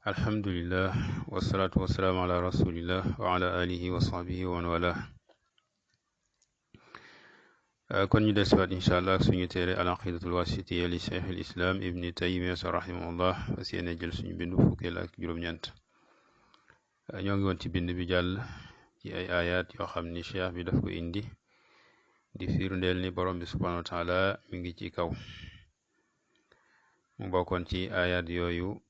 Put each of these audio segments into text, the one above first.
alhamdulillah wasalaatu wasalaamu ala rasulillah wa ala alihi wa sahbihi wa man wala kon ñu desiwaat incha allah suñu téere al aqidatul wasitiya li cheikh al islam ibni taymiya rahimahullah fas yéene jël suñu bindu fukkeel ak juróom-ñeent ñoo ngi woon ci bind bi jàll ci ay ayat yoo xam ni cheikh bi daf ko indi di firndeel ni borom bi subhanahu wa taala mi ngi ci kaw mu bokkoon ci ayat yooyu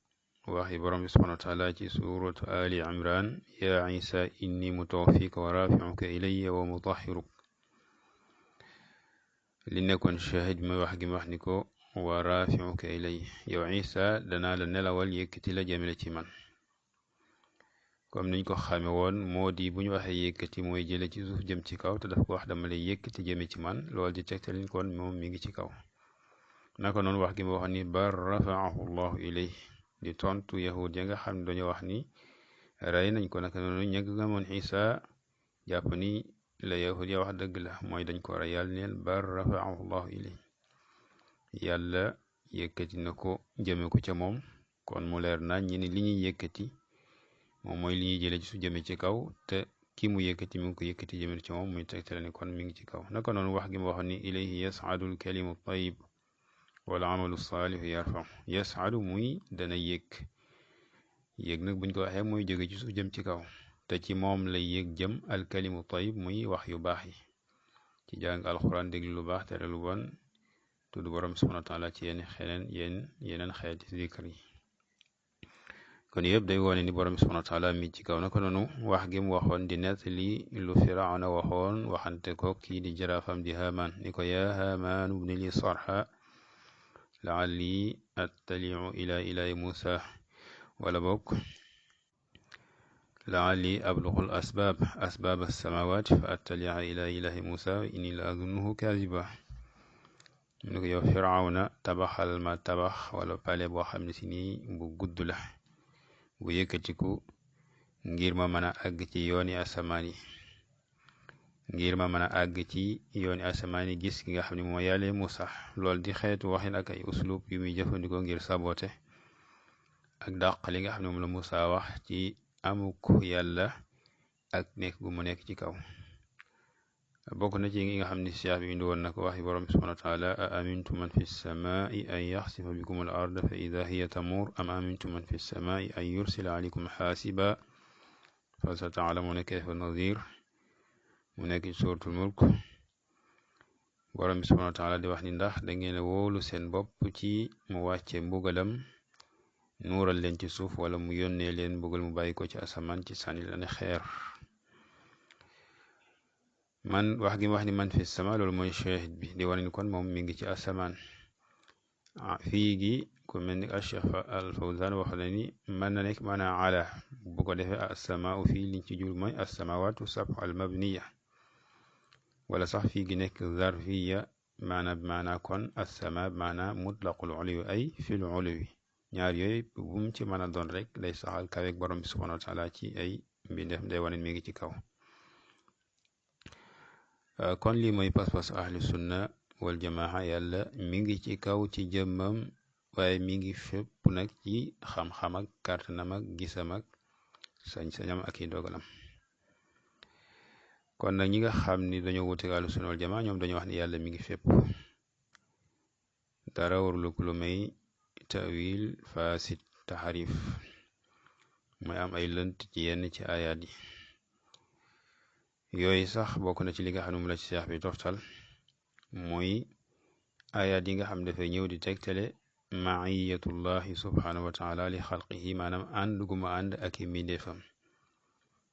waxi borom bi subhanahu wa taala ci suratu ali imran ya isa inni mutawaffika wa rafi'uka ilayya wa mutahhiruk li nekkoon shahid mooy wax gi ma wax ni ko wa rafi'uka ilayya yow isa danaa la nelawal yëkkati la jëmale ci man comme niñ ko xame woon moo di bu ñu waxee yëkkati mooy jële ci suuf jëm ci kaw te daf ko wax dama lay yëkkati jëme ci man loolu di tegtal kon moom mi ngi ci kaw naka noonu wax gi ma wax ni bar rafa'ahu allahu ilayhi di tontu yahud ya nga xam ne dañoo wax ni rey nañ ko naka noonu ña nga moon isa jàpp ni la yahud ya wax dëgg la mooy dañ ko rey yàlla neel bar rafa'ahu allahu ilayhi yàlla yëkkati na ko jëme ko ca moom kon mu leer nañ ñi ni li ñuy yëkkati moom mooy li ñuy jële ci su jëme ci kaw te ki mu yëkkati mi ngi ko yëkkati jëme ci moom muy tegtale ni kon mi ngi ci kaw naka noonu wax gi ma waxoon ni ilayhi yas'adul kalimu tayyib wala amalu saalih yarfa yas'adu muy dana yéeg nag buñ ko waxee muy jóge ci suuf jëm ci kaw te ci moom lay yéeg jëm alkalimu tayyib muy wax yu baax yi ci jàng alxuraan déglu lu baax tere lu bon tudd borom subhanahu wa taala ci yeneen xeeti zikr yi kon yëpp day wone ni borom subhanahu wa taala mi ci kaw naka noonu wax gi mu waxoon di nettali lu firawna waxoon waxante ko kii di jaraafam di Haamaan ni ko yaa Haamaan ibni li sarha la'alli attali'u ila ilahi Musa wala bokk la'alli ablughul asbab as-samawati fa attali'a ila ilahi Musa inni la azunnuhu kaziba mu ne ko yow Firawna tabaxal ma tabax wala pale boo xam ne si nii bu gudd la bu yëkkatiku ngir ma mën a àgg ci yooni asamaan yi gis ki nga xam ne moo yàlla Musa lool di xeetu waxin ak ay uslub yu muy jëfandikoo ngir sabote ak dàq li nga xam ne moom la Musa wax ci amuk yàlla ak nekk gu mu nekk ci kaw bokk na ci yi nga xam ne cheikh bi indi woon na ko waxi borom subhanahu wa taala a amintu man fi samaai an yaxsifa bikum al arda fa ida hiya tamur am amintu man fi samaai an yursila alaykum xaasiba fa sa taalamuuna kayfa nadir mu nekk ci suratul mulk borom bi subhanahu wa taala di wax ni ndax da ngeen a wóolu seen bopp ci mu wàcce mbugalam nuural leen ci suuf wala mu yónnee leen mbugal mu bàyyi ko ci asamaan ci sànni leen xeer man wax gi mu wax ni man fi sama loolu mooy shahid bi di wane ni kon moom mi ngi ci asamaan fii gi ku mel ni Cheikh al Fawzan wax na ni mën na nekk maanaam ala bu ko defee asamaa fii liñ ci jul mooy asamawaatu sab al mabniya wala sax fii gi nekk zarfiya maana kon asama maana mutlaqul uluwi ay fil uluwi ñaar yooyu bu mu ci mën a doon rek day saxal kaweeg borom bi subhanahu wa taala ci ay mbindeef day wane mi ngi ci kaw kon lii mooy pas-pas ahlu sunna wal jamaa yàlla mi ngi ci kaw ci jëmmam waaye mi ngi fépp nag ci xam-xam ak kàttanam ak gisam ak sañ-sañam ak i dogalam kon nag ñi nga xam ni dañoo wuute ahlu sunna wal jamaa ñoom dañoo wax ni yàlla mi ngi fépp dara warulu ko lu may tawil fasid taxarif mooy am ay lënt ci yenn ci ayaat yi yooyu sax bokk na ci li nga xam ne mu la ci seex bi toftal mooy ayaat yi nga xam dafay ñëw di tegtale maiyatullahi subhanahu wa taala li xalqihi maanaam ànd gu ma ànd ak i mbindeefam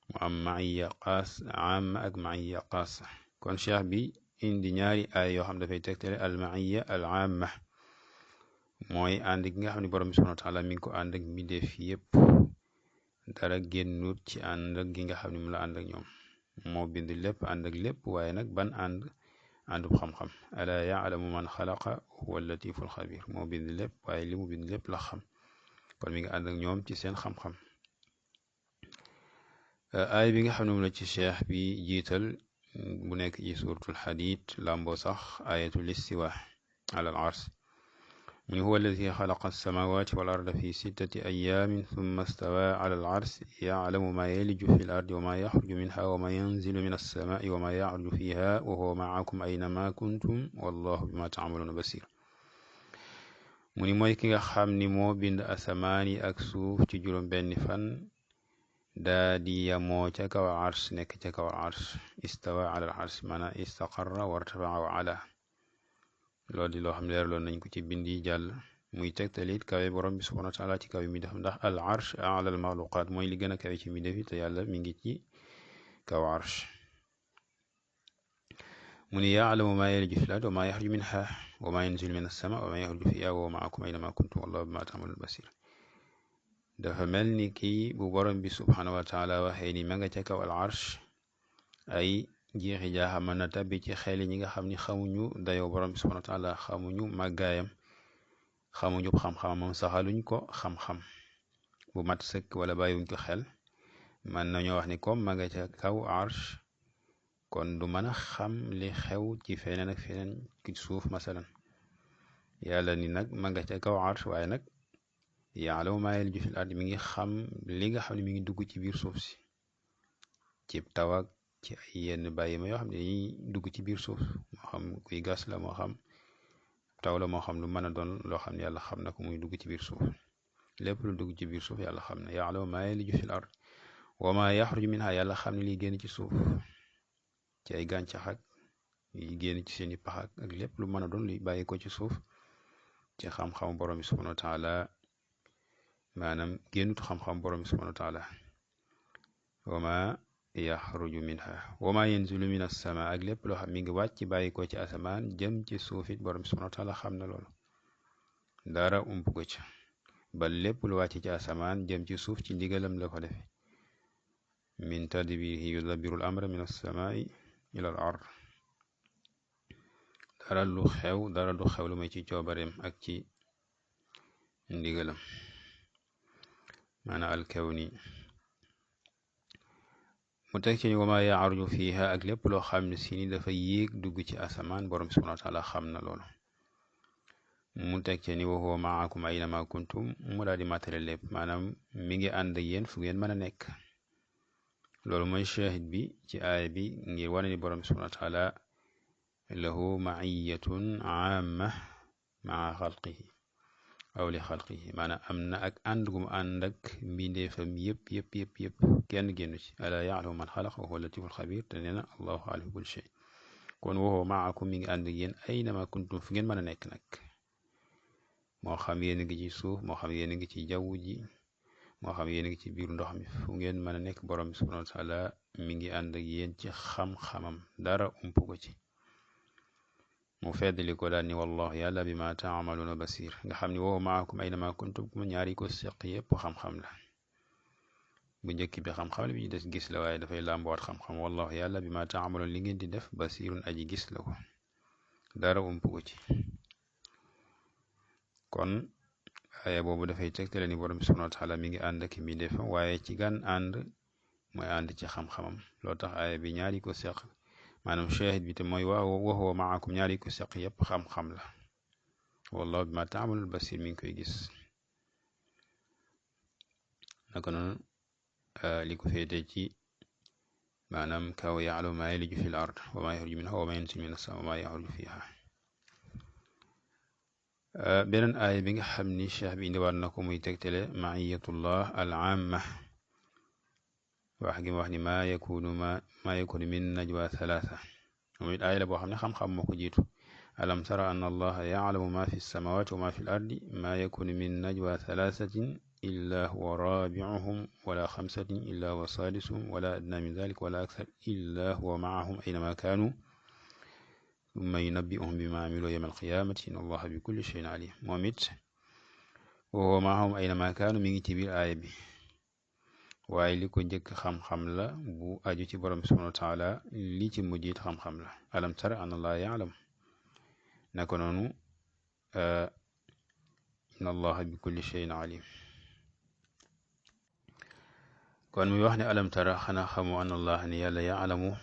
mu am maiya xaas amma ak maiya xaasa kon cheikh bi indi ñaari aaya yoo xam dafay tegtale al maiya al amma mooy ànd gi nga xam ne borom bi subhanahu wa taala mi ngi ko ànd ak mbindeef yépp dara génnut ci ànd ak gi nga xam ne mu la ànd ak ñoom moo bind lépp ànd ak lépp waaye nag ban àndub xam-xam ala yaalamu man xalaqa huwa latiful xabir moo bind lépp waaye li mu bind lépp la xam kon mi ngi ànd ak ñoom ci seen xam-xam aay bi nga xam ne moom la ci cheikh bi jiital bu nekk ci suratul xadid lambo sax ayatul istiwa ala al ars من هو الذي خلق السماوات والأرض في 6 أيام ثم استوى على العرش يعلم ما يلج في الأرض وما يخرج منها وما ينزل من السماء وما يعرج فيها وهو معكم أينما كنتم والله بما تعملون بصير mu ni mooy ki nga xam ni moo bind asamaan yi ak suuf ci juróom benni fan daa di yamoo ca kaw arsh nekk ca kaw arsh istawa ala al arsh maanaam istaqarra wartafaa wa ala loolu di loo xam ne leerloon nañ ko ci bind yi jàll muy tegtalit kawe borom bi subhanahu wa taala ci kawe mi def ndax al arsh ala al maxluqaat mooy li gën a kawe ci mi defi te yàlla mi ngi ci kaw arsh mu ni yaalamu maa yaliju fi l ard wa maa yaxruju minha wa maa yanzilu min as-sama wa maa yaxruju fiha wa huwa maakum aynama kuntum wallahu bima ta'malun basir dafa mel ni kii bu borom bi subhanahu wa taala waxee ni ma nga ca kaw al arsh ay jeexi jaaxa mën na tabbi ci xel ñi nga xam ni xamuñu dayoo borom bi subhanahu wa taala xamuñu màggaayam xamuñu xam-xam moom saxaluñ ko xam-xam bu mat sëkk wala bàyyiwuñ ko xel man nañoo wax ni comme ma nga ca kaw arsh kon du mën a xam li xew ci feneen ak feneen ci suuf masalan yàlla ni nag ma nga ca kaw arsh waaye nag yaalamu maa yaliju fil ard mi ngi xam li nga xam ne mi ngi dugg ci biir suuf si ci taw ak ci ay yenn bàyyi ma yoo xam ne dañuy dugg ci biir suuf moo xam kuy gas la moo xam taw la moo xam lu mën a doon loo xam ne yàlla xam na ko muy dugg ci biir suuf lépp lu dugg ci biir suuf yàlla xam na yaalamu maa yaliju fil ard wa maa yaxruju minha yàlla xam ne liy génn ci suuf ci ay gàncax ak yi génn ci seeni pax ak lépp lu mën a doon luy bàyyi ko ci suuf ci xam-xam borom bi subhanahu wa taala maanaam génnut xam-xam borom bi subhanahu wa taala wa ma yaxruju minha wa ma yanzilu min as-sama ak lépp loo xam mi ngi wàcc bàyyi ko ci asamaan jëm ci suufit borom bi subhanahu wa taala xam na loolu dara ump ko ca ba lépp lu wàcc ci asamaan jëm ci suuf ci ndigalam la ko defe min tadbirihi yudabbiru al-amra min as-samaa'i ila al-ard dara du xew lu may ci coobareem ak ci ndigalam maanaam alkawni mu teg ci wa maa ya'ruju fiiha ak lépp loo xam ne si ni dafa yéeg dugg ci asamaan borom subhanahu wa taala xam na loolu mu teg ci ni wa huwa ma'akum aynama kuntum mu daal di matale lépp maanaam mi ngi ànd ak yéen fu ngeen mën a nekk loolu mooy shahid bi ci aaya bi ngir wane ni borom subhanahu wa taala lahu ma'iyatun aamma maa xalqihi aw li xalqihi maanaam am na ak ànd gu mu ànd ak mbindeefam yëpp kenn génnu ci alaa ya'lamu man xalaq wa huwa latiful xabir te nee na allahu ala kulli shay kon wa huwa ma'akum mi ngi ànd ak yéen aynama kuntum fu ngeen mën a nekk nag moo xam yéen a ngi ci suuf moo xam yéen a ngi ci jaww ji moo xam yéen a ngi ci biir ndox mi fu ngeen mën a nekk borom bi subhanahu wa taala mi ngi ànd ak yéen ci xam-xamam dara ump ko ci mu feddali ko daal ni wallahu yàlla bi ma taamaluuna basir nga xam ni woo maakum aynama kuntum mu ñaari ko seq yépp xam-xam la bu njëkk bi xam-xam la bi ñu des gis la waaye dafay làmboot xam-xam wallahu yàlla bi ma taamaluun li ngeen di def basirun aji gis la ko dara ump ko ci kon aaya boobu dafay tegtale ni borom bi subhanahu wa taala mi ngi ànd ak mi def waaye ci gan ànd mooy ànd ci xam-xamam loo tax aaya bi ñaari ko seq maanaam shahid bi te mooy wa huwa ma'akum ñaari ko seq yépp xam-xam la wallahu bima ta'malun basir mi ngi koy gis naka noonu li ko féete ci maanaam kaw ya'lamu ma yaliju fil ard wa ma yaxruju minha wa ma yanzilu minas sama wa ma yaxruju fiha beneen aaya bi nga xam ni cheikh bi indiwaat na ko muy tegtale ma'iyatullah al-aamma wax gi ma wax ni maa yakunu min najwa thalatha moom it aaya la boo xam ne xam-xam moo ko jiitu alam tara anna allaha ya'lamu ma fi samawati wa ma fi al-ardi maa yakunu min najwa thalathatin illa huwa rabi'uhum wala khamsatin illa huwa sadisuhum wala adna min dhalik wala akthar illa huwa ma'ahum aynama kanu thumma yunabbi'uhum bima amilu yawma al-qiyamati inna allaha bi kulli shay'in alim moom it wa huwa ma'ahum aynama kanu mi ngi ci biir aaya bi waaye li ko njëkk xam-xam la bu aju ci borom subhanahu wa taala li ci mujjit xam-xam la alam tara anna allaha ya'lam naka noonu inna allaha bi kulli shay'in alim kon muy wax ne alam tara xanaa xamu anna allaha ni yàlla ya'lamu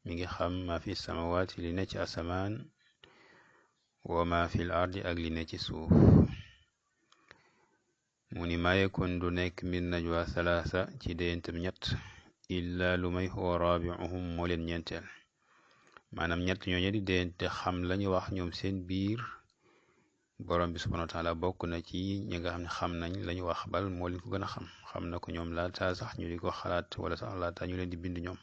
mi ngi xam ma fi samawaati li ne ci asamaan wa ma fi l ardi ak li ne ci suuf mu ni ma yakun du nekk min najwa salaasa ci déyentam ñett illa lu may huwa raabiuhum moo leen ñeenteel maanaam ñett ñooñu di déyente xam lañu wax ñoom seen biir borom bi subhanahu wa taala bokk na ci ñi nga xam ne xam nañ lañu wax bal moo leen ko gën a xam na ko ñoom laata sax ñu di ko xalaat wala sax laata ñu leen di bind ñoom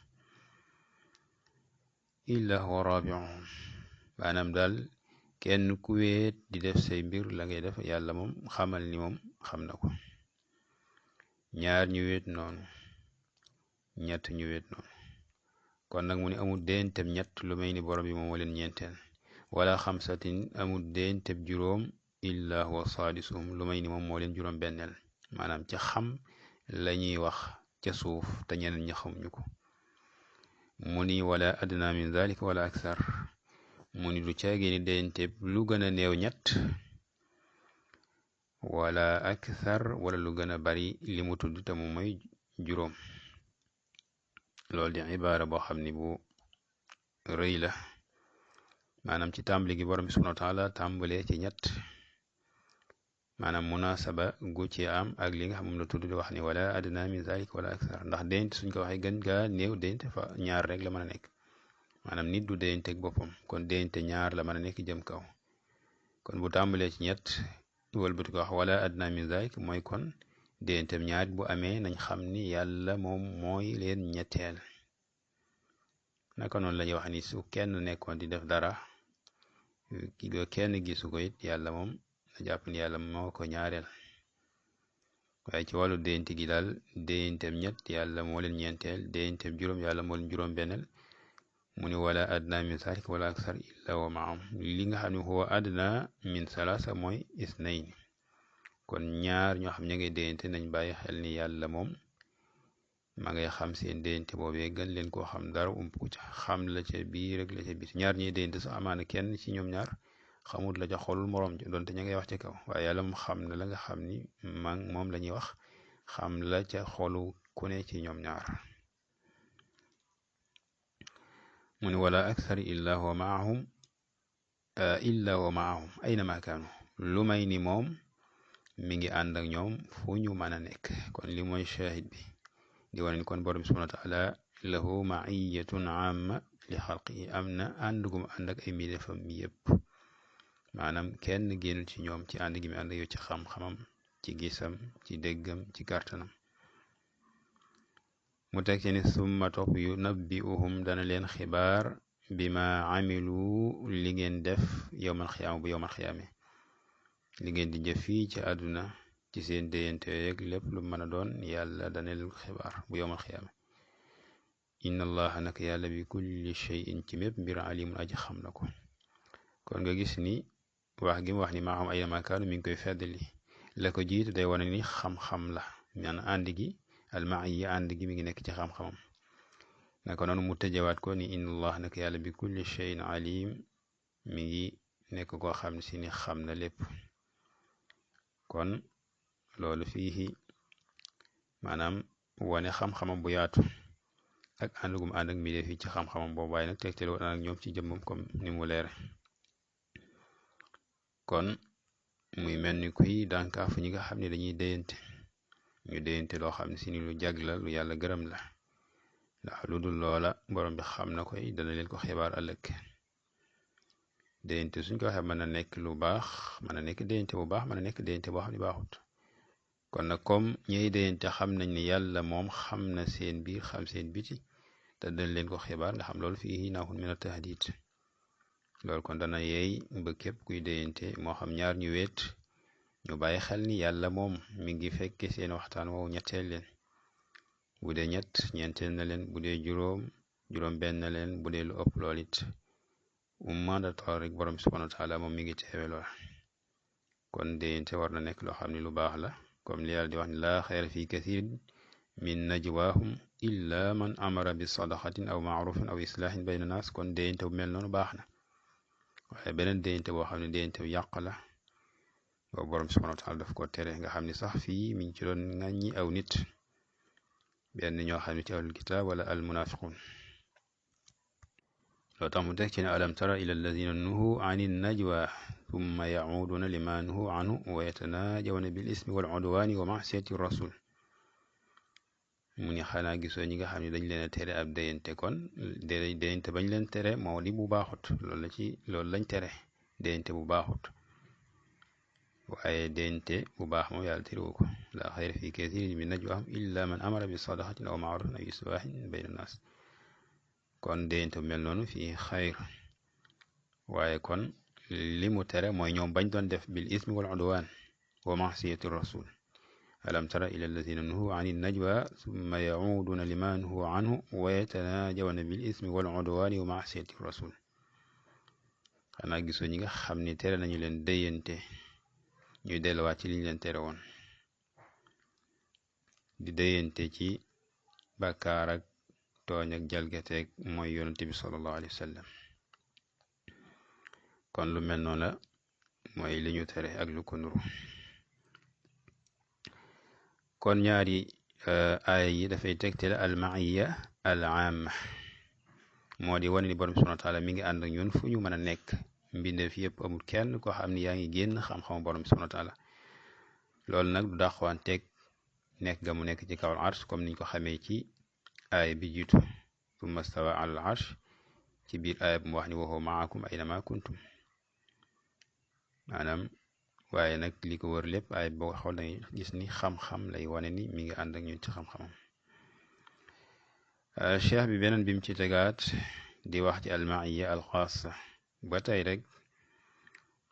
illa huwa raabiuhum maanaam daal kenn ku weet di def say mbir la ngay def yàlla moom xamal ni moom xam na ko ñaar ñu weet noonu ñett ñu weet noonu kon nag mu ne amul déenteb ñett lu may ni borom bi moom moo leen ñeenteel wala xamsatin amul déenteb juróom illa huwa saadisuhum lu may ni moom moo leen juróom benneel maanaam ca xam la ñuy wax ca suuf te ñeneen ñi xamuñu ko mu ni wala adna min zalika wala aksar mu ni du caagee ni déenteb lu gën a néew ñett wala aksar wala lu gën a bari li mu tudd te mu mooy juróom loolu di ibaara boo xam ni bu rëy la maanaam ci tàmbali gi borom bi subhanahu wa taala tàmbalee ci ñett maanaam munasaba gu ci am ak li nga xam moom la tudd di wax ni wala adna min zalik wala aksar ndax déent suñ ko waxee gën gaa néew déent fa ñaar rek la mën a nekk maanaam nit du déente ak boppam kon déente ñaar la mën a nekk jëm kaw kon bu tàmbalee ci ñett wëlbati ko wax wala adna min zalik mooy kon déentem ñaar bu amee nañ xam ni yàlla moom mooy leen ñetteel naka noonu la ñuy wax ni su kenn nekkoon di def dara ki go kenn gisu ko it yàlla moom na jàpp ni yàlla moo ko ñaareel waaye ci wàllu déente gi daal déentem ñett yàlla moo leen ñeenteel déentem juróom yàlla moo leen juróom benneel mu ni wala adna min zalik wala aksar illa wa maam li nga xam ne huwa adna min salasa mooy isnayn kon ñaar ñoo xam ña ngay déyante nañ bàyyi xel ni yàlla moom ma ngay xam seen déyante boobee gën leen koo xam dara ump ko ca xam la ca biir rek la ca biir ñaar ñuy déyante sax amaana kenn ci ñoom ñaar xamul la ca xolul moroom ja doonte ña ngay wax ci kaw waaye yàlla moom xam na la nga xam ni moom la ñuy wax xam la ca xolu ku ne ci ñoom ñaar mu ni wala aksar illa huwa maahum aynama kaanu lu may ni moom mi ngi ànd ak ñoom fu ñu mën a nekk kon li mooy shahid bi di wane ni kon borom bi subhanahu wa taala lahu maiyatun amma li xalqihi am na ànd gu mu ànd ak ay mbindeefam yépp maanaam kenn génnul ci ñoom ci ànd gi mi ànd ak yow ci xam-xamam ci gisam ci déggam ci kàttanam mu teg ci ni summa topp yu nabbi'uhum dana leen xibaar bima amilu li ngeen def yowmal xiyaama bu yowmal xiyaame li ngeen di jëf fii ci àdduna ci seen déyante yeeg lépp lu mën a doon yàlla dana leen xibaar bu yowmal xiyaama inna allaha nag yàlla bi kulli shay'in ci mépp mbir alimun aji xam na ko kon nga gis ni wax gi mu wax ni maa xam ay makaanu mi ngi koy feddali la ko jiitu day wane ni xam-xam la maanaam ànd gi almaiya ànd gi mi ngi nekk ci xam-xamam naka noonu mu tëjawaat ko ni inna allah nag yàlla bi kulli shay'in alim mi ngi nekk koo xam si ni xam na lépp kon loolu fii maanaam wane xam-xamam bu yaatu ak ànd gum ànd ak mbindeef yi ci xam-xamam boobu waaye nag tegtal woon ak ñoom ci jëmmam comme ni mu leere kon muy mel ni kuy dànkaafu ñi nga xam ne dañuy déyante ñu déyante loo xam ne si ni lu jag la lu yàlla gërëm la ndax lu dul loola borom bi xam na koy dana leen ko xibaar ëllëg déyante suñ ko waxee mën na nekk lu baax mën na nekk déyante bu baax mën na nekk déyante boo xam ne baaxut kon nag comme ñey déyante xam nañ ni yàlla moom xam na seen biir xam seen biti te dañ leen ko xibaar nga xam loolu fii naahun min at-tahdid loolu kon dana yeey ba képp kuy déyante moo xam ñaar ñu weet ñu bàyyi xel ni yàlla moom mi ngi fekke seen waxtaan woowu ñetteel leen bu dee ñett ñeenteel na leen bu dee juróom benn na leen bu dee lu ëpp lool it mandatoire rek borom subhanahu wa taala moom mi ngi teewe lool kon déyante war na nekk loo xam ne lu baax la comme li yàlla di wax ni laa xayra fi kathirin min najwaahum illa man amara bi sadaqatin aw maarufin aw islaahin bayna naas kon déyante bu mel noonu baax na waaye beneen déyante boo xam ne déyante bu yàq la boobu borom subhanahu wa taala daf ko tere nga xam ni sax fii mi ngi ci doon ŋàññi aw nit benn ñoo xam ne ci ahlul kitaab wala al munafiqun loo tax mu teg ci ne alam tara ila alladina nuhu ani najwa thumma yacuuduna lima nuhu anhu wa yatanaajawna bil ismi wal udwaani wa masiyati rasul mu ni xanaa gisoo ñi nga xam ne dañ leen a tere ab déyante kon déyante bañ leen tere moo di bu baaxut loolu lañ tere déyante bu baaxut waaye déyante bu baax moom yàlla terewu ko la xayra fi kathirin min najwaahum illa man amara bi sadaqatin aw maarufin aw islaahin bayna naas kon déyante bu mel noonu fii xayr waaye kon li mu tere mooy ñoom bañ doon def bil ismi wal udwaan wa masiyati rasul alam tara ila alladina nuhu an najwa summa yacuuduna lima nuhu anhu wa yatanaajawna bil ismi wal udwaani wa masiyati rasul xanaa gisoo ñi nga xam ne tere nañu leen déyante ñuy delluwaat ci liñ leen tere woon di déyante ci bàkkaar ak tooñ ak jalgateeg mooy yonente bi sallallahu alayhi wa sallam kon lu mel noonu la mooy li ñu tere ak lu ko nuru kon ñaari aaya yi dafay tegtale almaiya al aama moo di wane ni borom subhanahu wa taala mi ngi ànd ak ñun fu ñu mën a nekk mbindeef yëpp amul kenn koo xam ne yaa ngi génn xam-xamu borom subhanahu wa taala loolu nag du dàqwanteeg nekk ga mu nekk ci kawal arsh comme niñ ko xamee ci aaya bi jiitu summa stawa alal arsh ci biir aaya bu mu wax ni wa huwa maakum aynama kuntum maanaam waaye nag li ko wër lépp aaya boo xool dangay gis ni xam-xam lay wane ni mi ngi ànd ak ñun ci xam-xamam cheikh bi beneen bi mu ci tegaat di wax ci almaiya alxaasa ba tey rek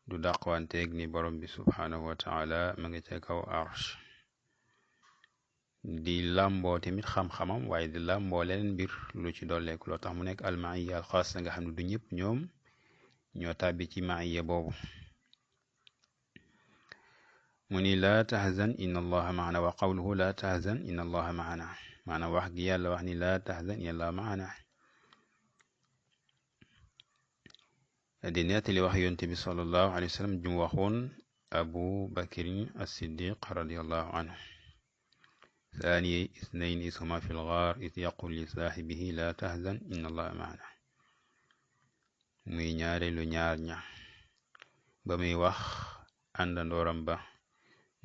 du dàqwanteeg ni borom bi subhanahu wa taala ma nga ca kaw arsh di làmboo tamit xam-xamam waaye di làmboo leneen mbir lu ci dolleeku loo tax mu nekk almaiya alxaasa nga xam ne du ñëpp ñoom ñoo tàbbi ci maiya boobu mu ni laa tahzan inna allaha maana wa qawluhu laa tahzan inna allaha maana maanaam wax gi yàlla wax ni laa tahzan inna allaha maana di nettali wax yonte bi sallallahu alayhi wa sallam jum waxoon abu bakrin as-siddiq radiallahu anhu ثاني اثنين إذ هما في الغار إذ يقول لصاحبه لا تحزن إن الله معنا muy ñaareelu ñaar ña ba muy wax àndandooram ba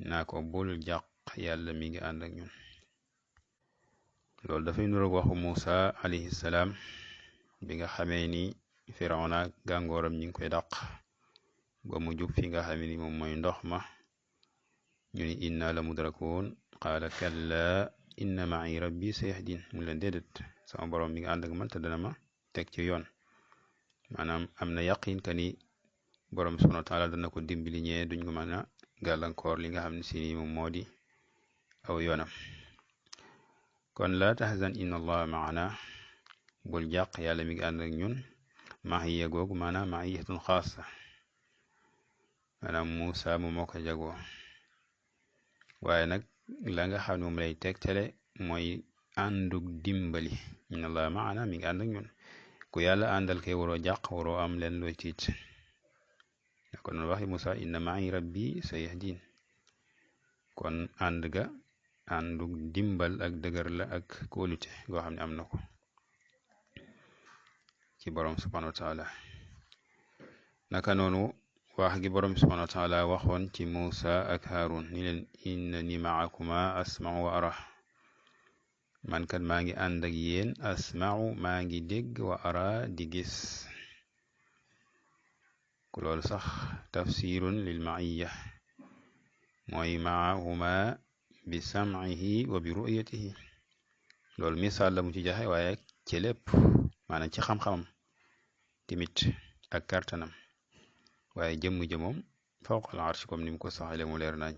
naa ko bul jàq yàlla mi ngi ànd ak ñun loolu dafay nuroog waxu Muusa alayhi salaam bi nga xamee ni Firawna gàngooram ñi ngi koy dàq ba mu jub fi nga xamee ni moom mooy ndox ma ñu ni inna la mudrakuun qaala kalla inna ma'i rabbi sayahdin mu leen déedéet sama borom mi ngi ànd ak man te dana ma teg ci yoon maanaam am na yaqin ka ni borom subhanahu wa taala dana ko dimbali ñee duñ ko mën a gàllankoor li nga xam ne si moom moo di aw yoonam kon laa tahzan inna allaha maana bul jàq yàlla mi ngi ànd ak ñun mahiya googu maanaam mahiyatun xaasa maanaam Muusa mu moo ko jagoo waaye nag la nga xam ne moom lay tegtale mooy àndug dimbali inna allaha maana mi ngi ànd ak ñun ku yàlla àndal kay waroo jàq waroo am leen looy tiit kon waxi Musa inna ma'i rabbi sayahdin kon ànd ga àndug dimbal ak dëgër la ak kóolute goo xam ne am na ko ci borom subhanahu wa taala naka noonu wax gi borom subhanahu wa taala waxoon ci Musa ak Harun ni leen innani ma'akuma asma'u wa ara man kat maa ngi ànd ak yéen asma'u maa ngi dégg wa ara di gis ku loolu sax tafsirun lil ma'iyya mooy ma'ahuma bi sam'ihi wa bi ru'yatihi loolu misaal la mu ci jaxe waaye ci lépp maanaam ci xam-xamam timit ak kartanam waaye jëmm jëmoom fawqa al arsh comme ni mu ko saxale mu leer nañ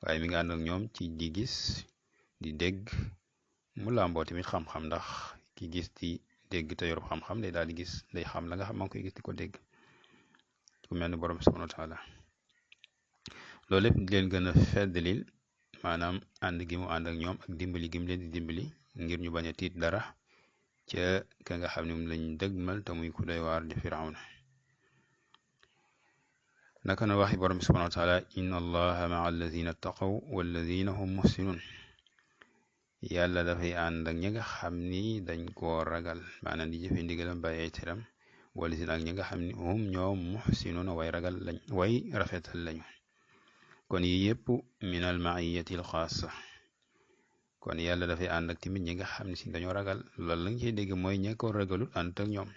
waaye mi ngi ànd ak ñoom ci di gis di dégg mu làmboo tamit xam-xam ndax ki gis di dégg te yor xam-xam day daal di gis day xam la nga xam ma ngi koy gis di ko dégg ku mel ni borom subhanahu wa taala loolu lépp di leen gën a feddlil maanaam ànd gi mu ànd ak ñoom ak dimbali gi mu leen di dimbali ngir ñu bañ a tiit dara ca ka nga xam ne moom lañ dëgmal te muy ku doy waar di Firawna naka na waxi borom subhanahu wa taala inna allaha ma'a alladhina taqaw walladhina hum muhsinun yàlla dafay ànd ak ñi nga xam ni dañ koo ragal maanaam di jëfe ndigalam bàyyi ay teram wala si ak ñi nga xam ni hum ñoom muxsinuuna way ragal lañ way rafetal lañu kon yi yëpp min al maiyati al xaasa kon yàlla dafay ànd ak tamit ñi nga xam ne si dañoo ragal loolu lañ cey dégg mooy ña ko ragalut àndut ak ñoom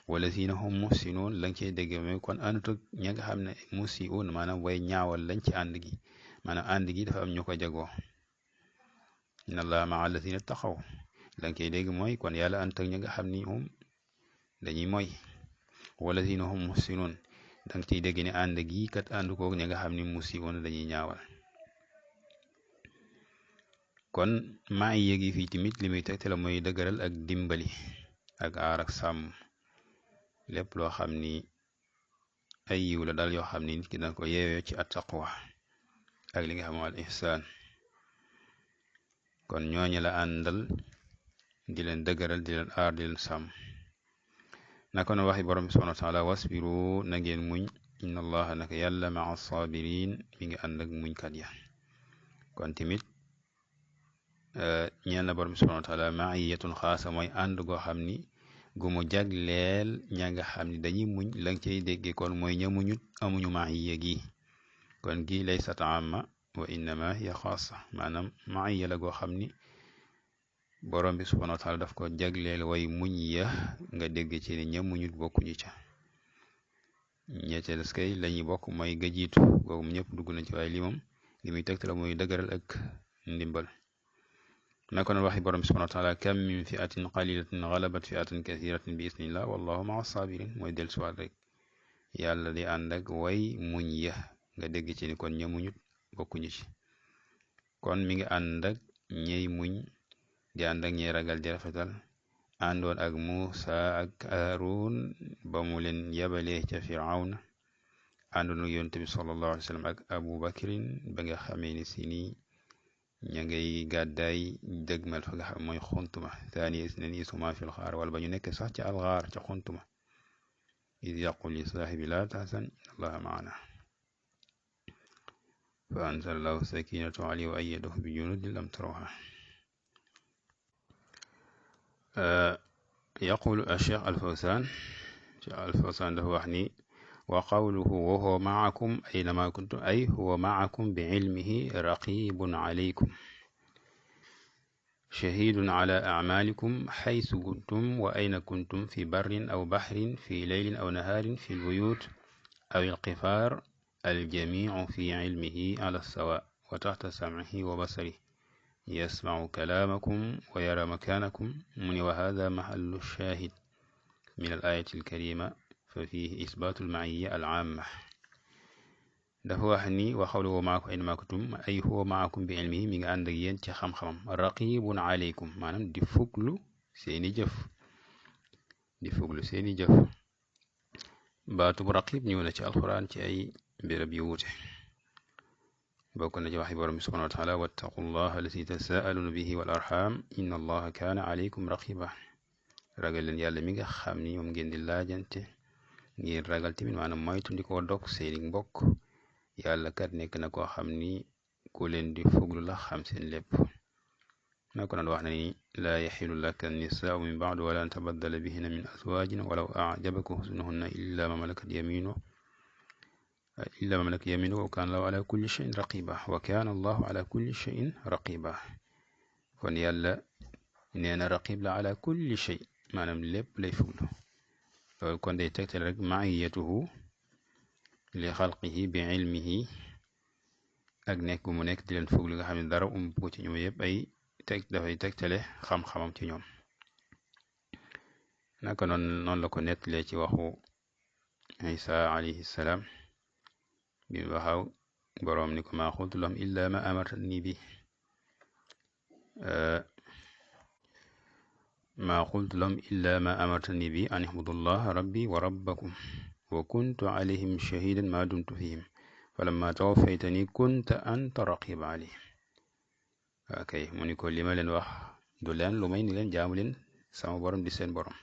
wala si na hum muxsinuun lañ cey dégg mooy kon àndut ak ñi nga xam ne musiun maanaam way ñaawal lañ ci ànd gi maanaam ànd gi dafa am ñu ko jagoo inna allaha maa alladina taqaw lañ cey dégg mooy kon yàlla àndut ak ñi nga xam ni hum dañuy mooy wala si na hum muxsinuun danga ciy dégg ne ànd gi kat ànd koog ñi nga xam ni musiun dañuy ñaawal kon maa ngi yéegi fii tamit li muy tegte la mooy dëgëral ak dimbali ak aar ak sàmm lépp loo xam ni ay yiw la daal yoo xam ni nit ki dana ko yeewee ci attaqwa ak li nga xam al ihsaan kon ñooñu la àndal di leen dëgëral di leen aar di leen sàmm naka noonu waxi borom bi subhanahu wa taala wasbiru na ngeen muñ inna allaha naka yàlla maa sabirin mi ngi ànd ak muñkat ya kon tamit ñeel na borom bi subhanahu wa taala maiyatun xaasa mooy ànd goo xam ni gu mu jagleel ña nga xam ni dañuy muñ la nga cay déggee kon mooy ña muñut amuñu maiya gi kon gi laysa taama wa innama hiya xaasa maanaam maiya la goo xam ni borom bi subhanahu wa taala daf ko jagleel way muñ ya nga dégg ci ni ña muñut bokkuñu ca ñetteel kay lañuy bokk mooy gajiitu googu ñëpp dugg na ci waaye li moom li muy tegte la mooy dëgëral ak ndimbal naka noonu waxi borom bi subhanahu wa taala kam min fiatin qalilatin galabat fiatan kathiratin bi isnillah wallahu maa sabirin mooy del suwaat rek yàlla di ànd ak way muñ ya nga dégg ci ni kon ña muñut bokkuñu ci kon mi ngi ànd ak ñey muñ di ànd ak ñey ragal di rafetal àndoon ak Muusa ak Haarun ba mu leen yabalee ca Firawna àndoon ak yonent bi sallallahu alayhi wa sallam ak Abu Bakrin ba nga xamee ni si nii ña ngay gàddaay dëgmal fa nga xam mooy xuntuma thaniya isnayni iz humaa fil ghaar wala ba ñu nekk sax ca algaar ca xuntuma iz yaqul li saahibi laa tahzan inna allaha maana fa anzala allahu sakinatahu alayhi wa ayyadahu bi junudin lam tarawha yaqulu acheikh alfawsaan dafa wax ni wa qawluhu wa huwa maakum aynama kuntum ay huwa maakum bi ilmihi raqibun alaykum shahidun ala acmalikum xaysu kuntum wa ayna kuntum fi barrin aw baxrin fi leylin aw nahaarin fi lbuyut aw alqifaar aljamicu fi cilmihi ala sawa wa taxta samcihi wa basarihi yasmacu kalaamakum wa yara makaanakum mu ni wa hada maxallu shaahid min al ayati alkarima fa fihi isbaatu almaiya alcaama dafa wax ni wa xawluhu maakum aynama kuntum ay huwa maakum bi ilmihi mi ngi ànd ak yéen ci xam-xamam raqibun aleykum maanaam di fuglu seeni jëf baatu bu raqib ñëw na ci alquran ci ay béréb yu wuute bokk na ci waxi borom bi subhanahu wa taala wattaqu llaha allati tasaaluna bihi wal arham inna allaha kaana aleykum raqiba ragal leen yàlla mi nga xam ni moom ngeen di laajante ngir ragal tamit maanaam moytu ndi koo dog seeni mbokk yàlla kat nekk na koo xam ni ku leen di fuglu la xam seen lépp na ko noon wax na ni laa yaxilu laka nisaau min baadu wala an tabaddala bihina min azwaajin walaw ajabaka husnuhunna illa ma malakat yaminu wa kaana allahu ala kulli cheyin raqiba wa kaana allahu ala kulli cheyin raqiba kon yàlla nee na raqib la ala kulli chey maanaam lépp lay fuglu loolu kon day tegtal rek maiyatuhu li xalqihi bi ilmihi ak nekk bu mu nekk di leen fuglu nga xam ne dara ko ci ñoom yëpp dafay tegtale xam-xamam ci ñoom naka noonu la ko nettalee ci waxu Isa alayhi salaam bi waxaw boroom ni ko maa qultu lahum illa ma amartani bi an ihbudu llaha rabbi wa rabbakum wa kuntu alayhim shahidan ma dumtu fihim falamma tawaffaytani kunta anta raqiba alayhim kay mu ni ko li ma leen wax du leen lu may ni leen jaamu leen sama borom di seen borom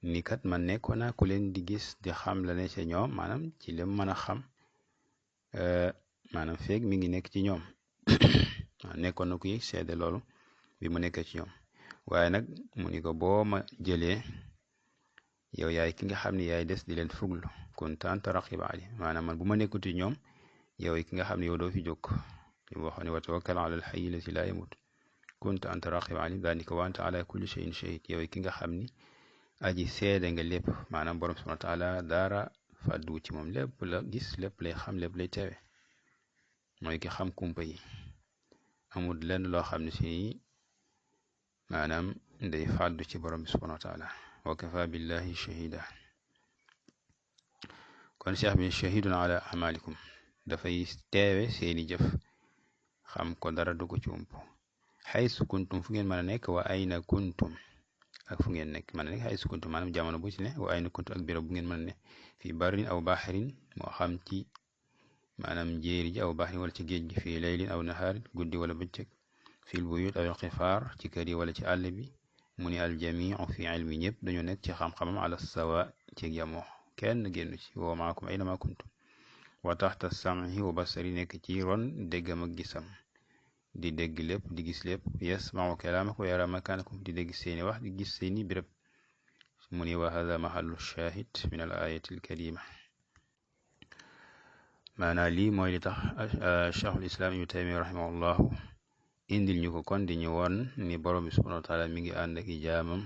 ni kat man nekkoon naa ku leen di gis di xam la ne ci ñoom maanaam ci lim mën a xam maanaam feeg mi ngi nekk ci ñoom nekkoon na kuy seede loolu bi mu nekk ci ñoom waaye nag mu ni ko boo ma jëlee yow yaay ki nga xam ne yaay des di leen fuglu kunta anta raqiba ali maanaam man bu ma nekkuti ñoom yow ki nga xam ne yow doo fi jóg li mu waxoon ne wa tawakkal ala al hayyi allati laa yamut kunta anta raqiba ali daal ni ko wa anta ala kulli shay'in shahid yow ki nga xam ni aji seede nga lépp maanaam borom subhanahu wa taala dara fàddu ci moom lépp la gis lépp lay xam lépp lay teewe mooy ki xam kumpa yi amul lenn loo xam ne si maanaam day fàddu ci borom bi subhanahu wa taala wa kafa billahi shahida kon cheikh bi shahidun ala amalikum dafay teewe seeni jëf xam ko dara du ko ci ump xaysu kuntum fu ngeen mën a nekk wa ayna kuntum ak fu ngeen nekk mën a nekk xaysu kuntum maanaam jamono bu ci ne wa ayna kuntum ak béréb bu ngeen mën a ne fii barrin aw baxrin moo xam ci maanaam jéeri ji aw baxrin wala ci géej gi fii laylin aw nahaarin guddi wala bëccëg fil buyut aw xifaar ci kër yi wala ci àll bi mu ni aljamiu fi ilmi ñëpp dañoo nekk ci xam-xamam ala sawa ci yamoo kenn génn ci wa maakum aynama kuntum wa taxta sam'i wa basari nekk ci ron déggam ak gisam di dégg lépp di gis lépp yasmau kalaamakum wa yara makaanakum di dégg seeni wax di gis seeni béréb mu ni wa hada mahallu shahid min al ayati al karima maanaa lii mooy li tax cheikhul islam ibnu taymiya rahimahullahu indil ñu ko kon di ñu woon ni borom bi subhanahu wa taala mi ngi ànd ak i jaamam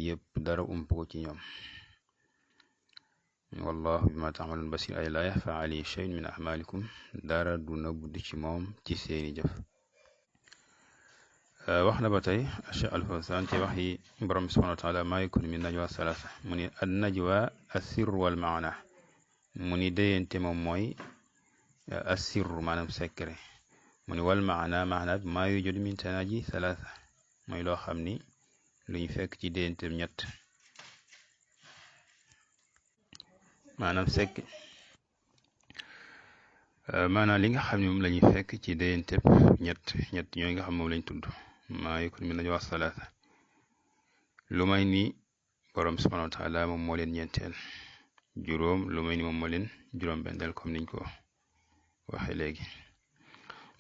yëpp dara ump ko ci ñoom wallahu bima taxmalun basir ay laa yaxfa alayhi shay'un min ahmalikum dara du nëbbu ci moom ci seeni jëf wax na ba tey Cheikh Al-Fawzan ci wax yi borom bi subhanahu wa taala maa yakunu min najwa salaasa mu ni an najwa assirru wal maana mu ni déyante moom mooy assirru maanaam secret mu ni wal maana maana bi maa yujadu min tanaaji salaasa mooy loo xam ni lu ñu fekk ci déyante ñett maanaam maanaam li nga xam ne moom la ñuy fekk ci déyante ñett ñooy nga xam moom lañ tudd maa yakunu min najwa salaasa lu may ni borom subhanahu wa taala moom moo leen ñeenteel juróom lu may ni moom moo leen juróom bendeel comme niñ ko waxe léegi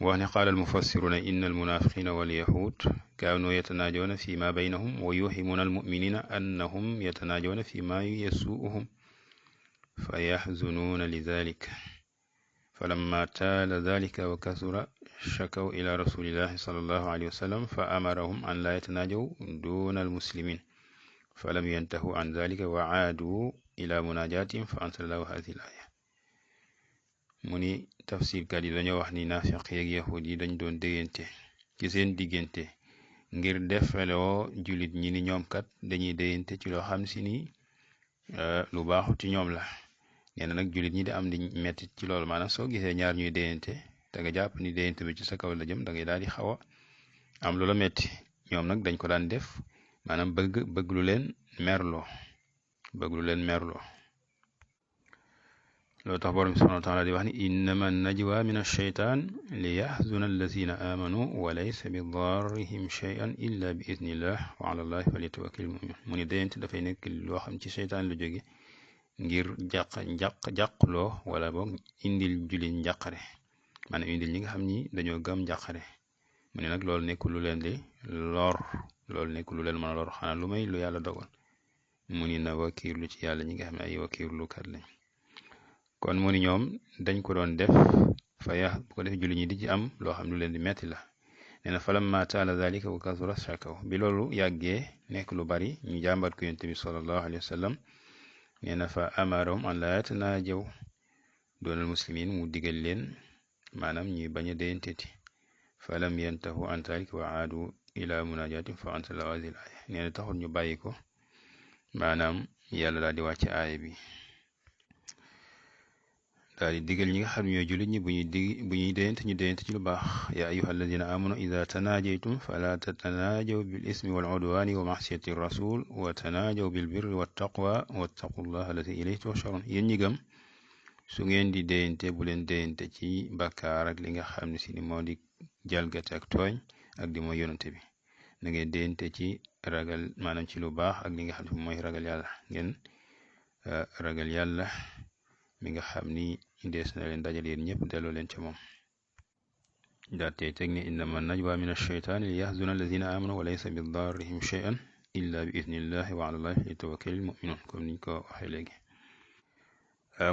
wax ne qaala almufassiruna inna almunafiqina walyahud kaanu yatanaajoona fi ma baynahum wa yuhimuna almuminina annahum yatanaajoona fi ma yasuuhum fa yaxzunuuna lidalik falamma taala dalika wa kasura shakaw ila rasulillahi sallallahu alayhi wa sallam fa amarahum an la yatanaajaw duna almuslimin falam yantahu an dalika wa aadu ila munajatihim fa anzalallahu hadhihi al-aya mu ni tafsirkat yi dañoo wax ni naafiq yeeg yahud yi dañ doon déggante ci seen diggante ngir defaloo jullit ñi ni ñoom kat dañuy déggante ci loo xam si ni lu baaxu ci ñoom la nee na nag jullit ñi di am di metti ci loolu maanaam soo gisee ñaar ñuy déggante da nga jàpp ni déggante bi ci sa kaw la jëm da ngay daal di xaw a am lu la metti ñoom nag dañ ko daan def maanaam bëgg lu leen merloo loolu tax borom subhanahu wa taala di wax ni innama najwa min ash-shaytan li yaxzuna allazina amanu wa laysa bi darrihim shay'an illa bi idnillah wa ala allahi falyatawakkal mu'min mu ni déyante dafay nekk loo xam ci seytaan lu jóge ngir jàqloo wala boog indil jullit njàqare maanaam indil ñi nga xam ni dañoo gëm njàqare mu ne nag loolu nekk lu leen di lor loolu nekk lu leen mën a lor xanaa lu may lu yàlla dogal mu ni na wakiirlu ci yàlla ñi nga xam ne ay wakiirlu kat lañ kon mu ni ñoom dañ ko doon def bu ko def jullit ñi di ci am loo xam ne lu leen di metti la nee na falamma taala dalika wa kasura shakaw bi loolu yàggee nekk lu bari ñu jàmbat ko yonent bi sallallahu alayhi wa sallam nee na fa amarahum an la yatanaajaw doonal muslimin mu digal leen maanaam ñuy bañ a déyanteti falam yantahu an dalik wa aadu ila munajatin fa anzala hadhihi al-aya nee na taxul ñu bàyyi ko maanaam yàlla daal di wàcce aaya bi daal di digal ñi nga xam ne ñooy jullit ñi bu ñuy déyante ñu déyante ci lu baax ya ayyuha alladina amanu ida tanajaytum fala tatanaajaw bil ismi wal udwani wa maxsiyati rasul wa tanaajaw bil birri wat taqwa wattaqullaha allati ilayhi tuhsharun yéen ñi gëm su ngeen di déyante bu leen déyante ci bàkkaar ak li nga xam ne si ni moo di jalgate ak tooñ ak di mooy yonante bi na ngeen déyante ci ragal maanaam ci lu baax ak li nga xam ne mooy ragal yàlla ngeen ragal yàlla mi nga xam ni dees na leen dajal yéen ñëpp delloo leen ca moom daatee teg ne innama najwa min alcheytaani li yahzuna alladina amanu wa laysa bi darrihim cheyan illa bi idnillahi wa ala llahi falyatawakkali almuminuun comme niñ ko waxee léegi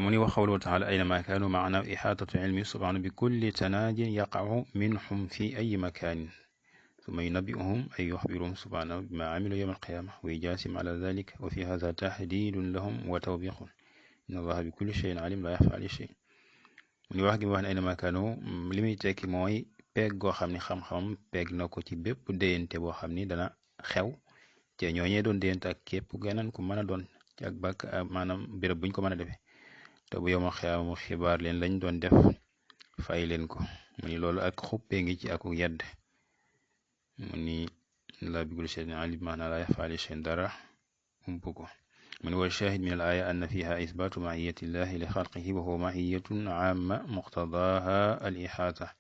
mu ni wax qawluhu taala aynama kaanu maana ixaatatu ilmi subhanahu bi kulli tanaajin yaqacu minhum fi ay makaanin ثم ينبئهم أي يخبرهم سبحانه بما عملوا يوم القيامة ويجاسم على ذلك وفي هذا تحديد لهم وتوبيخ إن الله بكل شيء عليم لا يخفى عليه شيء mu ni wax gi mu wax ne aynama kaanu li muy tekki mooy peeg goo xam ne xam-xam peeg na ko ci bépp déyante boo xam ni dana xew te ñooñee doon déyante ak képp geneen ku mën a doon ci ak bàkk maanaam béréb buñ ko mën a defee te bu yomal xiyaama mu xibaar leen lañ doon def fay leen ko mu ni loolu ak xuppee ngi ci aku yedd mu ni laa bi kulli shay'in alim maanaam laa yaxfaa alayhi shay'un dara ump ko mu ni wa shahid min al aya anna fiha isbatu maiyati llahi li xalqihi wa huwa maiyatun amma muqtadaha al ixaata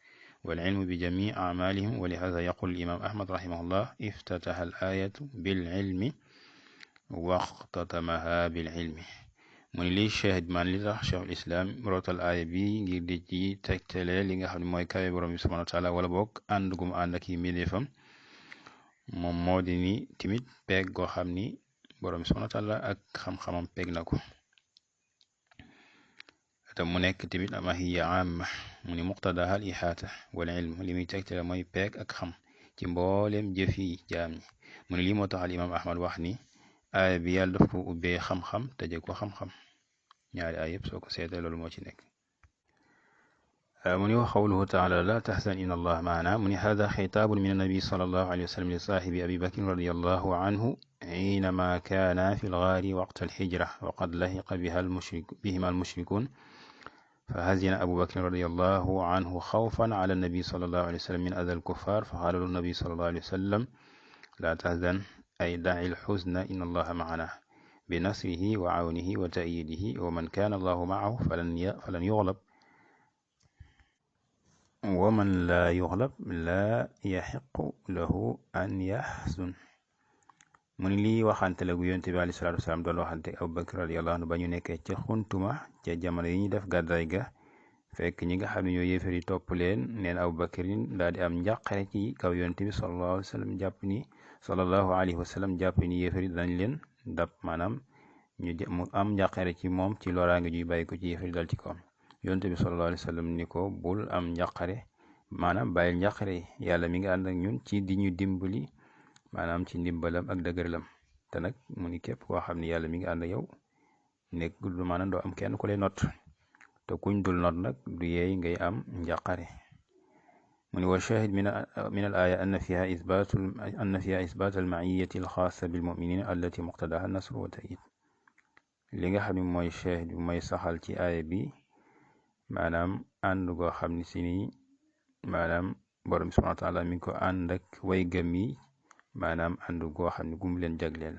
والعلم بجميع أعمالهم ولهذا يقول الإمام أحمد رحمه الله افتتح الآية بالعلم واختتمها بالعلم mu ni lii shahid man li tax cheikhul islam rootal aaya bi ngir di ci tegtale li nga xam ne mooy kawe borom bi subhanahu wa taala wala boog ànd gum ànd ak yi mbindeefam moom moo di ni timit peeg goo xam ni borom bi subhanahu wa taala ak xam-xamam peeg na ko te mu nekk timit mahiya amma mu ni muqtadaha al ihaata wal ilm li muy tegtale mooy peeg ak xam ci mboolem jëf yi jaam ñi mu ni lii moo tax al imam ahmad wax ni aaya bi yàlla daf ko ubbee xam-xam tëje ko xam-xam ñaari aaya yëpp soo ko seetee loolu moo ci nekk mu ni wax qawluhu taala la tahzan inna allah maana mu ni hada xitaabun min annabi sallallahu alayhi wa sallam li saahibi abi bakrin radiallahu anhu xiinama kaana fi lgaari waqta alhijra wa qad lahiqa bihima almushrikun فهزن أبو بكر رضي الله عنه خوفا على النبي صلى الله عليه وسلم من أذى الكفار فقال له النبي صلى الله عليه وسلم لا تهزن أي دع الحزن إن الله معنا بنصره وعونه وتأييده ومن كان الله معه فلن يغلب ومن لا يغلب لا يحق له أن يحزن mu ni lii waxante la gu yonte bi alayhi salaatu wasalaam doon waxante Abu Bakr radiyallahu anhu ba ñu nekkee ca xuntuma ca jamono yi ñu def gàddaay ga fekk ñi nga xam ne ñoo yéefar yi topp leen neen Abu Bakrin daal di am njàqare ci kaw yonte bi sallallahu alayhi wa sallam jàpp ni yéefar yi danañ leen dab maanaam mu am njàqare ci moom ci loraange juy bàyyi ko ci yéefar yi dal ci kawam yonte bi sallallahu alayhi wa sallam ni ko bul am njàqare maanaam bàyyil njàqare yàlla mi nga ànd ak ñun ci di ñu dimbali maanaam ci ndimbalam ak dëgëralam te nag mu ni képp koo xam ne yàlla mi ngi ànd ak yow nekk du maanaam doo am kenn ku lay not te kuñ dul not nag du yeey ngay am njàqare mu ni wa shahid min al aya anna fiha isbat al maiyati al xaasa bil muminina allati muqtadaha nasru wa tayid li nga xam ne mooy shahid bi mooy saxal ci aaya bi maanaam ànd goo xam ne si nii maanaam borom subhanahu wa taala mi ngi ko ànd ak way gëm yi maanaam ànd goo xam ne gum leen jagleel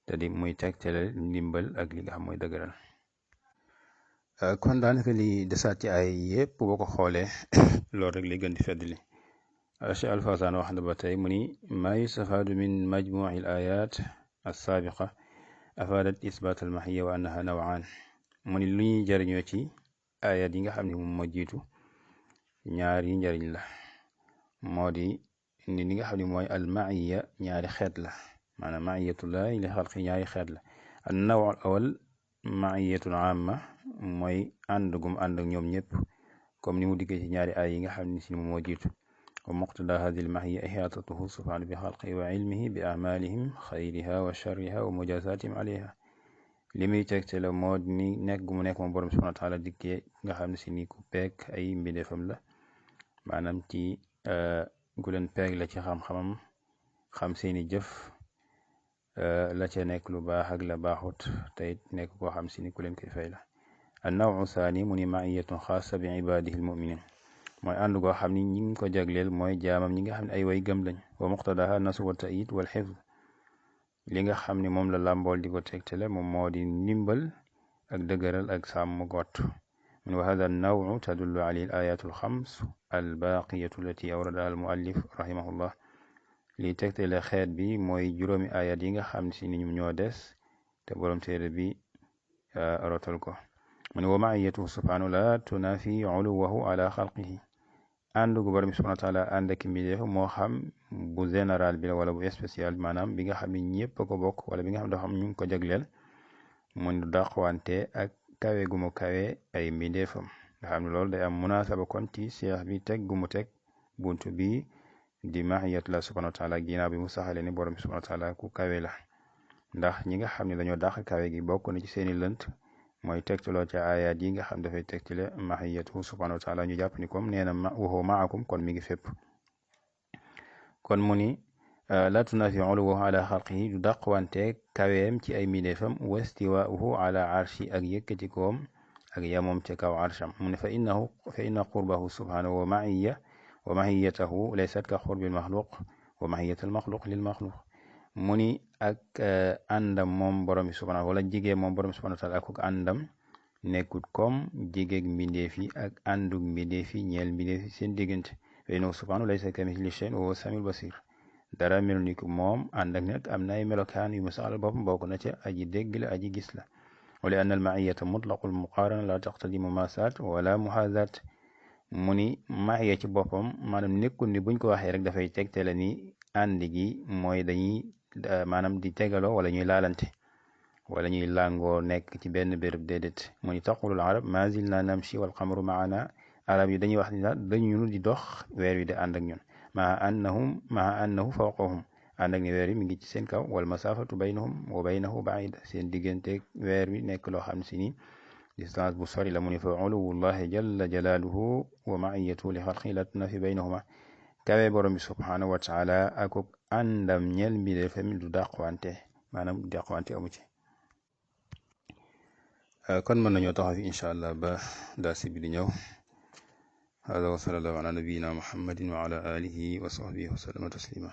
te di muy tegtale ndimbal ak li nga xam mooy dëgëral kon daanaka li desaat ci ay yëpp boo ko xoolee loolu rek li gën di feddli Cheikh Al Fawzan wax na ba tey mu ni maa yustafaadu min majmuci al ayat alsaabiqa afaadat isbaat al mahiya wa annaha nawaan mu ni lu ñuy jariñoo ci ayat yi nga xam ne moom moo jiitu ñaar yi njariñ la moo di ni li nga xam ne mooy al maiya ñaari xeet la maanaam maiyatullah li xalqi ñaari xeet la an naw al awal maiyatul amma mooy ànd gum ànd ak ñoom ñëpp comme ni mu diggee ci ñaari ay yi nga xam ne si moom moo jiitu wa muqtada hadi al maiya ihaatatuhu subhanahu bi xalqi wa ilmihi bi amalihim xayriha wa sharriha wa mujazatihim alayha li muy tegte la moo ni nekk gu mu nekk moom borom subhanahu wa taala dikkee nga xam ne si ni ku peek ay mbindeefam la maanaam ci gu leen peeg la ci xam-xamam xam seeni jëf la ca nekk lu baax ak la baaxut te it nekk koo xam si ni ku leen koy fay la annawu saani mu ni maiyatun xaasa bi ibadihi almuminin mooy ànd goo xam ni ñi ngi ko jagleel mooy jaamam ñi nga xam ne ay way gëm lañ wa muqtadaha nasr wa ta'id wal xifd li nga xam ne moom la làmbool di ko tegtale moom moo di ndimbal ak dëgëral ak sàmm gott من وهذا النوع تدل عليه الآيات الخمس الباقية التي أوردها المؤلف رحمه الله li tegtale xeet bi mooy juróomi ayat yi nga xam si ni ñu ñoo des te borom téere bi rotal ko mu ne wa maiyatuhu subhanahu la tunafi uluwahu ala xalqihi ànd gu borom subhanahu wa taala ànd ak mbindeef moo xam bu général bi la wala bu spécial maanaam bi nga xam ne ñëpp a ko bokk wala bi nga xam ne dafa am ñu ngi ko jagleel mu du dàqwante ak kawe gu mu kawe ay mbindeefam nga xam ne loolu day am munaasaba kon ci cheikh bi teg gu mu teg buntu bi di mahiyat la subhanahu wa taala ginnaaw bi mu saxale ni borom subhanahu wa taala ku kawe la ndax ñi nga xam ne dañoo dàq kawe gi bokk na ci seeni lënt mooy tegtaloo ca ayaat yi nga xam dafay tegtale mahiyatu subhanahu wa taala ñu jàpp ni comme nee na waxoo maakum kon mi ngi fépp kon mu ni la tunafi uluwuhu ala xalqihi du dàqwante kaweem ci ay mbindeefam wastiwaauhu ala arshi ak yëkkatikoom ak yamoom ca kaw arsham mu ne fa inna qurbahu subhanahu wa mahiyatahu laysat ka qurbil maxluq wa mahiyatal maxluq lil maxluq mu ni ak àndam moom borom bi subhanahu wala jigee moom borom bi subhanahu wa taala ak àndam nekkut comme jigeeg mbindeef yi ak àndug mbindeef yi ñeel mbindeef yi seen diggante fa innahu subhanahu laysa kamithlihi shay'un wa huwa samiul basir dara melu ni ko moom ànd ak nag am na ay melokaan yu mu saxal boppam bokk na ca aji dégg la aji gis la wa li anna al maiyata mutlaqul muqarana la taqtadi mumasat wala muhazat mu ni maiya ci boppam maanaam nekkul ni buñ ko waxee rek dafay tegtale ni ànd gi mooy dañuy maanaam di tegaloo wala ñuy laalante wala ñuy làngoo nekk ci benn béréb déedéet mu ni taqulul arab ma zilna namshi wal qamaru maana arab yi dañuy wax ni dañu di dox weer wi di ànd ak ñun maa annahu fawqahum ànd ak ni weer wi mi ngi ci seen kaw wal masafatu baynahum wa baynahu baida seen digganteeg weer wi nekk loo xam si ni distance bu sori la mu ni fa uluwullahi jalla jalaaluhu wa maiyatu li xalqi la tunafi baynahuma kawe borom bi subhanahu wa taala akuk àndam ñel bi de fami du dàqwante maanaam du dàqwante amu ci kon mën nañoo taxaw fi incha allah ba darsi bi di ñëw hada wa sallallahu ala nabiyina muhammadin wa ala alihi wa sahbihi wa sallama taslima